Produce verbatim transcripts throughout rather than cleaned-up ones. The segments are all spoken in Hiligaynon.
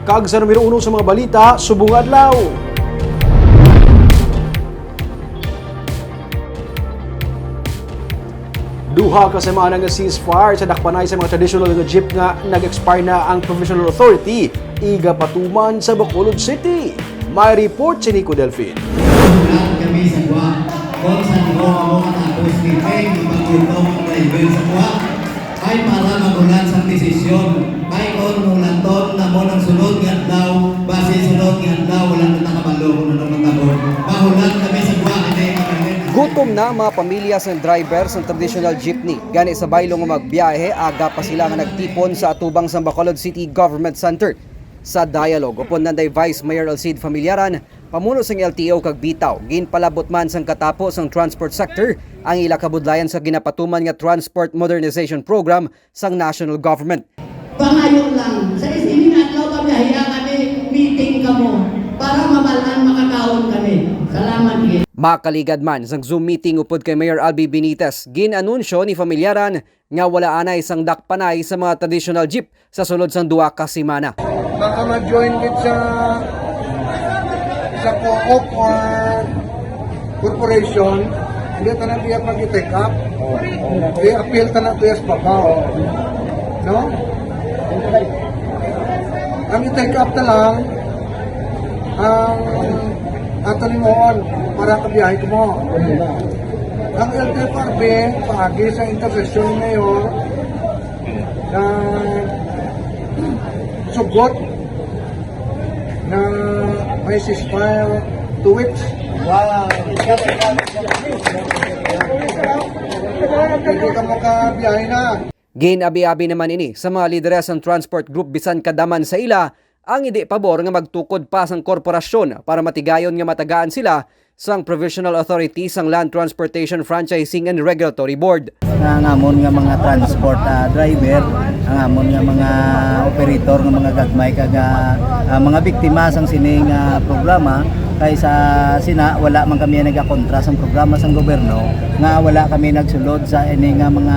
Kag sa numero uno sa mga balita subong nga adlaw. Duha ka semana nga ceasefire sa dakpanay sa mga traditional nga jeep nga nag-expire na ang provisional authority igapatuman sa Bacolod City. May report si Nico Delfin. Hulat kami sa gwa. Kon san-o kamo katapos ni Peng, ipagluto ang driver sa gwa. Kay para magulat sang desisyon. Kay kon mulaton na mo ang sunod nga adlaw, basi sunod nga adlaw wala na nakabalo kung ano matabo. Mahulat kami sa gwa, hindi kami. Gutom na ang mga pamilya sang driver sang traditional jeepney. Gani sa baylo nga magbiyahe, aga pa sila nga nagtipon sa atubang sang Bacolod City Government Center. Sa dialogue upon nanday Vice Mayor Alcide Familiaran, pamuno sang L T O kag bitaw, ginpalabot man sang katapo sang transport sector ang ila kabudlayan sa ginapatuman nga Transport Modernization Program sang national government. Pangayo lang, sa is ini nga adlaw pabiyahiya kami, meeting kamo para mabal-an makakaon kami. Salamat gid. Makaligad man sang Zoom meeting upod kay Mayor Albi Benitez, gin-anunsyo ni Familiaran nga wala anay sang dakpanay sa mga traditional jeep sa sulod sang duha ka semana. Baka ma-join gid sa sa co-op or corporation, hindi ta na biya pag i-take up. Di appeal ta na to sa babaw. No? Ang i-take up na lang ang ato ni Moon para kabiyahe ko mo. Ang L T F R B, paagi sa intercession ni Mayor, na sugot na may ceasefire two weeks. Wow! Hindi ka makabiyahe na. Gin-abi-abi naman ini sa mga lideres sang transport group bisan kada man sa ila ang hindi pabor nga magtukod pa sang korporasyon para matigayon nga matagaan sila sang Provisional Authority sang Land Transportation Franchising and Regulatory Board. Nga ang amon nga mga transport ah, driver, ang amon nga mga operator nga mga gagmay kag ah, ah, mga biktima sang sini nga programa, kay sa sina wala man kami nagakontra sang programa sang gobyerno, nga wala kami nagsulod sa ini nga mga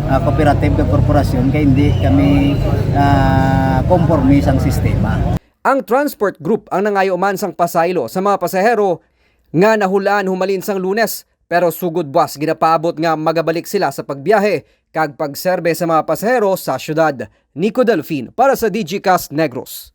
ah, cooperative nga korporasyon kay hindi kami ah, konforme sang sistema. Ang transport group ang nangayo man sang pasaylo sa mga pasahero nga nahulaan humalin sang Lunes, pero sugod buwas ginapaabot nga magabalik sila sa pagbiyahe kag pagserbe sa mga pasahero sa syudad. Nico Delfin para sa Digicast Negros.